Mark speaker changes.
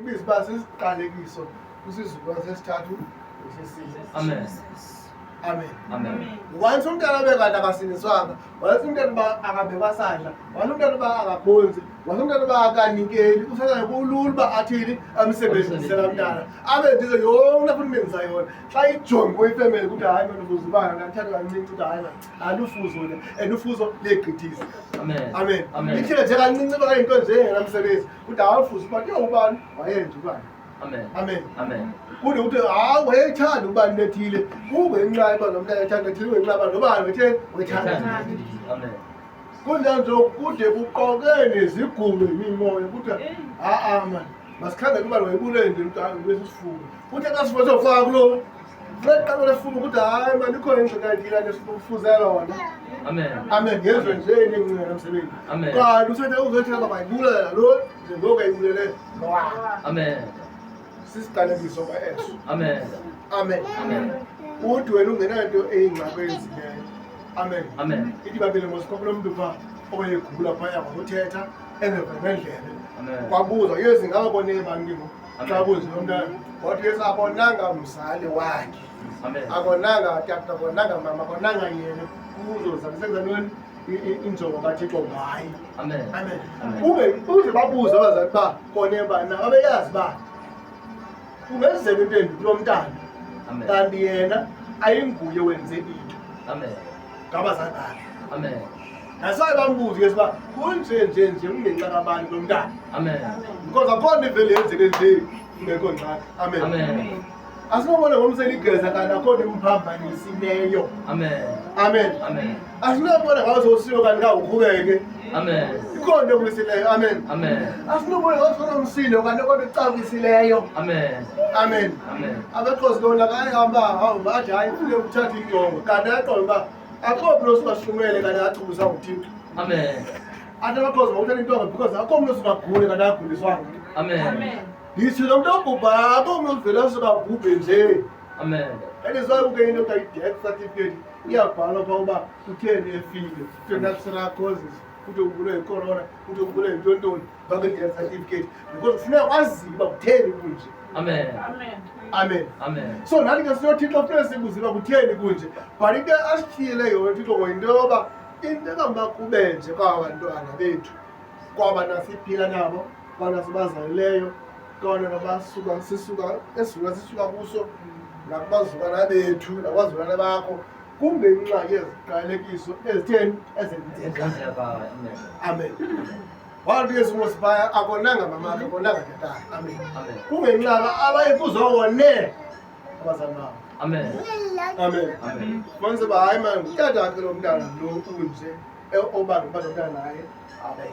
Speaker 1: Sikubiza uba sisiqalekiso kwisizukulwana sesithathu nesesine.
Speaker 2: Amen.
Speaker 1: Amen.
Speaker 2: Amen.
Speaker 1: Once umntana abe kanti akasindiswanga, once umntana uba akabekwa sandla, once umntana uba akakhonzi, once umntana uba akanikeli, usathane kulula uba athini amsebenzise laa mntana. Abe ndize yonke afuna umenzisa yona. Xa ijongiwe ifemeli kuthi hayi mani ufuza ubana, ndamthatha kancinci uthi hayi mani, alufuzo le and ufuzo liyegqithisa.
Speaker 2: Amen.
Speaker 1: Amen.
Speaker 2: Amen.
Speaker 1: Ithile nje kancinci okanye into nje engenamsebenzi. Kuthi hayi ufuza ubani, yho ubani, wayenje ubani.
Speaker 2: Amen.
Speaker 1: Amen.
Speaker 2: Amen.
Speaker 1: Kude ukuthi hawu wayethanda ubani lethile kungenxa yoba nomntana ethanda ethile kungenxa yoba nobani wetheni wethanda.
Speaker 2: Amen.
Speaker 1: Kunjani nje kude kuqoke nezigulo imimoya kuthi ha-a mani masikhangele ubani wayebulele nje umntana kwesi sifuba. Kuthi xa sifuba siyofaka kulo Seqala lesifuba ukuthi hayi mani ikhona ingxaki ayithile lesifuze lona.
Speaker 2: Amen.
Speaker 1: Amen. Ngezwe nje into encinci nomsebenzi.
Speaker 2: Amen.
Speaker 1: Kanti usethe uzothetha bayibulela lo njengoku ayibulele lowa.
Speaker 2: Amen.
Speaker 1: Sisiqalekiso kwa eso.
Speaker 2: Amen.
Speaker 1: Amen.
Speaker 2: Amen.
Speaker 1: Uthi wena ungenanto eyingxaki oyenzileyo. Amen.
Speaker 2: Amen.
Speaker 1: Ithi babili mosikhokho lomntu phaa owayegula phaya ngokuthetha engeva nendlebe.
Speaker 2: Amen.
Speaker 1: Kwabuzwa Yesu ngaba kone bani ke ngoku?
Speaker 2: Amen.
Speaker 1: Xa kuze lo mntana wathi Yesu akonanga mzali wakhe.
Speaker 2: Amen.
Speaker 1: Akonanga tata, akonanga mama, akonanga yena. Kuzoza ntoni injongo kaThixo ngaye.
Speaker 2: Amen.
Speaker 1: Amen.
Speaker 2: Amen.
Speaker 1: Ube uze babuze abazali uba kone bani na babeyazi uba kungenzeka into embi kulo mntana
Speaker 2: Amen.
Speaker 1: kanti yena ayinguye wenze into
Speaker 2: Amen.
Speaker 1: ngabazali bakhe.
Speaker 2: Amen.
Speaker 1: Nasaye bambuze ke uba kunje nje nje kungenxa kabani lo mntana.
Speaker 2: Amen.
Speaker 1: Because akho nto ivele yenzeke nje kungekho ngxaki. Amen.
Speaker 2: Amen.
Speaker 1: Asinobona ngomsela igeza kanti akho nto imphambanisileyo.
Speaker 2: Amen.
Speaker 1: Amen.
Speaker 2: Amen.
Speaker 1: Asinobona ngawuzosiwe kanti kawuqhubeke.
Speaker 2: Amen.
Speaker 1: Ikhona into ekuyisileyo. Amen.
Speaker 2: Amen.
Speaker 1: Asinobona ngawuzona umsindo kanti akho nto ecakisileyo.
Speaker 2: Amen.
Speaker 1: Amen.
Speaker 2: Amen.
Speaker 1: Abexhosa bona kayihamba hamba athi hayi ufike uthatha injongo kanti ayaqonda uba akho mntu osukashumele kanti achubiswa nguThixo.
Speaker 2: Amen.
Speaker 1: Athi abaxhosa mawuthatha intonga because akho mntu osukagule kanti aguliswanga.
Speaker 2: Amen.
Speaker 1: Ndithi lo mntu obhubhayo akho mntu ovele osukabhubhe nje.
Speaker 2: Amen.
Speaker 1: That is why kukho into ekuthiwa i-death certificate iyabhalwa phaa uba kutheni efile, kuthiwe natural causes, kuthiwe ubulewe yicorona, kuthiwe ubulewe yintontoni, fake i-death certificate because kufuneka kwaziwe uba kutheni kunje.
Speaker 2: Amen.
Speaker 1: Amen.
Speaker 2: Amen.
Speaker 1: So nathi ke sinoThixo funeka sibuze uba kutheni kunje, but into asithiyele yona uThixo ngoyinto yoba into ekakuba kube nje kwaba bantwana bethu, kwaba nasiphila nabo, kwaba nasibazalileyo, kwaba nabasuka sisuka esivula sisuka kuso nakubazukwana bethu nakubazukwana bakho kungenxa yeziqalekiso ezitheni ezenzekayo.
Speaker 2: Amen.
Speaker 1: Amen. Wathi uYesu ngosibaya akonanga mamakhe akonanga tatakhe. Amen.
Speaker 2: Amen.
Speaker 1: Kungenxa yoba abaye kuzowone abazali babo.
Speaker 2: Amen.
Speaker 1: Amen.
Speaker 2: Amen.
Speaker 1: Fumanise uba hayi mani ngutatakhe lo mntana lo unje obanga uba lo mntana naye abe